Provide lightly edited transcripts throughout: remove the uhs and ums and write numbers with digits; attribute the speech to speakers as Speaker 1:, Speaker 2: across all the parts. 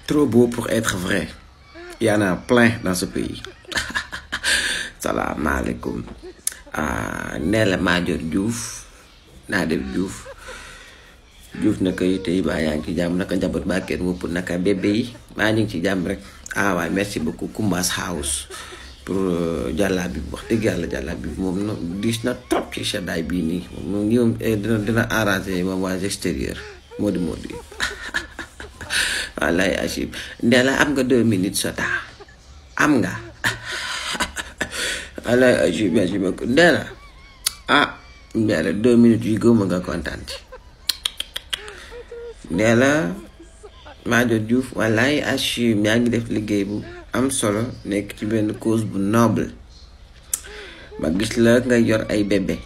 Speaker 1: Trop beau pour être vrai. Il y en a plein dans ce pays. Salam alaikum. Nella Madior Diouf. Nadef Diouf. Diouf naka tey ba yaa ngi ci jàmm naka njaboot ba kenn wopp naka bébé yi maa ngi ci jàmm rek. Waaye merci beaucoup Kumba's House pour jàllabi bi wax dëgg yàlla jàllabi bi moom diis na trop ci seddaay bii nii moom dina arrangé moom waa extérieur Modi wallaay Achib Ndella am nga 2 minutes sota am nga wallaay Achib merci beaucoup Ndella Ndella 2 minutes yi gëmma nga kontaan ci Ndella Madior Diouf wallaay Achib yaa ngi def liggéey bu am solo nekk ci benn cause bu noble ma gis la nga yor ay bébé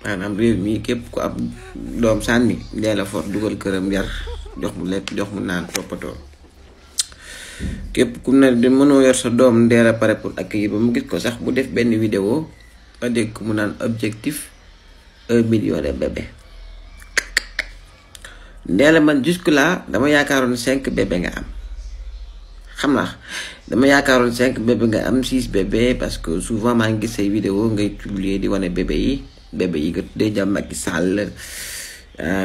Speaker 1: maanaam réew mi képp ku am doom sànni Ndella for dugal këram yar jox mu lekk jox mu naan toppatoo képp ku ne di mënoo yor sa doom Ndella pare pour accueillir ba mu gis ko sax bu def benn vidéo nga dégg mu naan objectif 1 million de bébé Ndella man jusque là dama yaakaaroon 5 bébé nga am xam nga dama yaakaaroon 5 bébé nga am 6 bébé parce que souvent maa ngi gis say vidéo ngay publier di wane bébé yi nga tuddee jàmm Macky Sall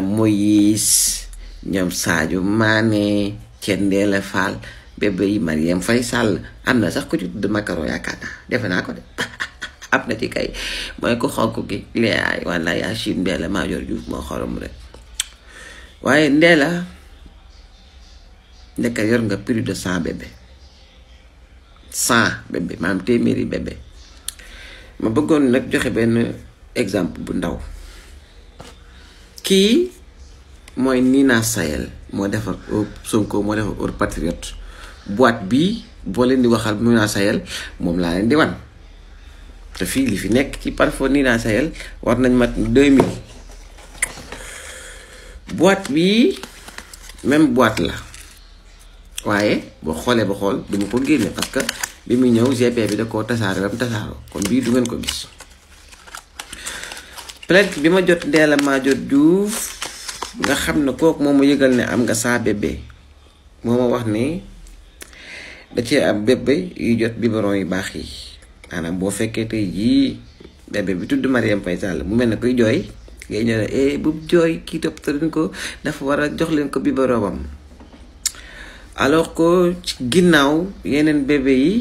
Speaker 1: Moïse ñoom Sadio Mané Ndella Fall bébé yi Marième Faye Sall am na sax ko ci tudd Macron yaakaar naa defe naa ko de am na ci kay mooy ko xonk gi léay wala yaa Chine Ndella Madior Diouf moo xorom rek waaye Ndella ndeka yor nga plus de 100 bébé 100 bébé maanaam téeméeri bébé ma bëggoon nag joxe benn exemple bu ndaw kii mooy Nina Sahel moo defar Sonko moo defar Or Patriote boîte bi boo leen di waxal Nina Sahel moom laa leen di wan te fii li fi nekk ci parfum Nina Sahel war nañ mat 2000 boîte bi même boîte la waaye boo xoolee ba xool duma ko génne parce que bi muy ñëw GP bi da koo tasaare ba mu tasaaroo kon bii du ngeen ko gis plainte bi ma jot Ndella Madior Diouf nga xam ne kooku moo ma yëgal ne am nga 100 bébé moo ma wax ne da cee am bébé yu jot biberon yu baax yi maanaam boo fekkee tey jii bébé bi tudd Marième Faye Sall mu mel ne koy jooy ngay ñëw ne bu jooy kii toppatoo ko dafa war a jox leen ko biberon bam alors que ci ginnaaw yeneen bébé yi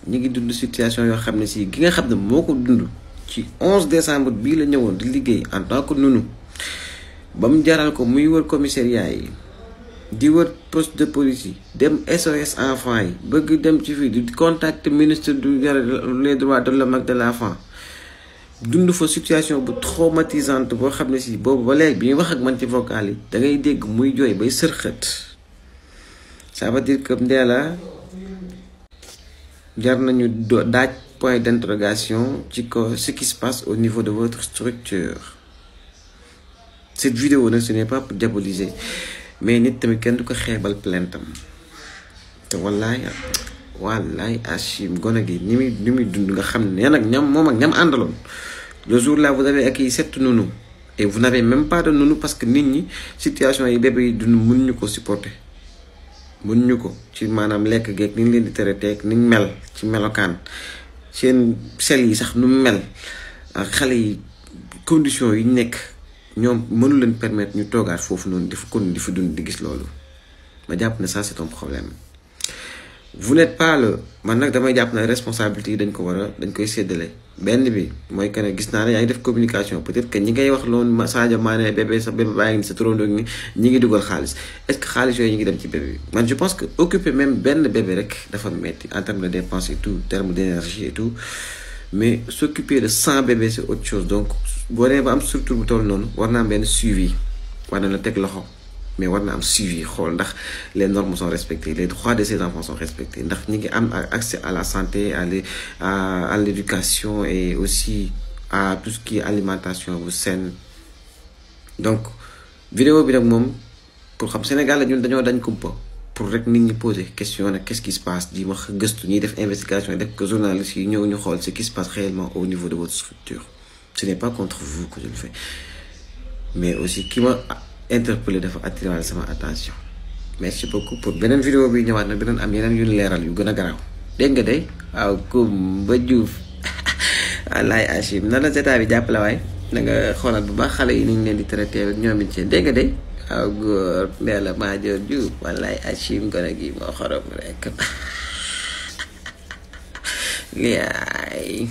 Speaker 1: ñu ngi dund situation yoo xam ne si gi nga xam ne moo ko dund ci 11 décembre bii la ñëwoon di liggéey en tant que nunu ba mu jaral ko muy wër commissariat yi di wër poste de police yi dem SOS enfants yi bëgg dem ci fii di contacter ministre du les droits de l'homme ak de l'enfant dund fa situation bu traumatisante boo xam ne si boobu ba léegi bi ñuy wax ak man ci vocal yi da ngay dégg muy jooy bay sërxët ça veut dire que Ndella jar nañu daaj point d'interrogation ci ce qui se passe au niveau de votre structure. Cette vidéo nag ce n'est pas pour diaboliser mais nit tamit kenn du ko xeebal plaintam te wallaay Achim gone gi ni muy dund nga xam ne nag ñam moom ak ñam àndaloon le jour là vous avez accueilli 7 nounous et vous n'avez même pas de nounou parce que nit ñi situation yi bébé yi dund mënuñu ko supporter mënuñu ko ci maanaam lekk geeg ni ñu leen di tere teeg ni ñu mel ci melokaan seen sel yi sax nu mu mel ak xale yi conditions yi ñu nekk ñoom mënu leen permettre ñu toogaat foofu noonu di fa kon di fa dund di gis loolu ma jàpp ne ça c'est un problème vous n'êtes pas le man nag damay jàpp ne responsabilité yi dañ koy séddale benn bi mooy que ne gis naa ne yaa ngi def communication peut-être que ñi ngay wax loolu Sadio Mané bébé sa bébé baa ngi ni sa turandoog ni ñi ngi dugal xaalis est-ce que xaalis yooyu ñi ngi dem ci bébé bi man je pense que occuper même benn bébé rek dafa metti en termes de dépenses et tout en termes d'énergie et tout mais s'occuper de 100 bébés c'est autre chose donc boo nee ba am structure bu toll noonu war na am benn suivi war na la teg loxo mais war na am suivi xool ndax les normes sont respectées les droits de ces enfants sont respectés ndax ñi ngi am accès à la santé à l'éducation et aussi à tout ce qui est alimentation bu saine donc vidéo bi nag moom pour xam Sénégal la ñun dañoo dañ kumpa pour rek nit ñi poser question nag qu'est-ce qui se passe di wax gëstu ñuy def investigation def que journalistes yi ñëw ñu xool ce qui se passe réellement au niveau de votre structure ce n'est pas contre vous que je le fais mais aussi qui m'a interpellé dafa attirer sama attention merci beaucoup pour beneen vidéo bi ñëwaat nag dinañ am yeneen yu leeral yu gën a garaaw dégg nga day waaw Kumba Juuf wallaay Achim na la setaa bi jàppale waay da nga xoolaat bu baax xale yi ni ñu leen di traité ak ñoom it seen dégg nga day waaw góor nee la Madior Diouf wallaay Achim gone gi moo xorom rek liyaay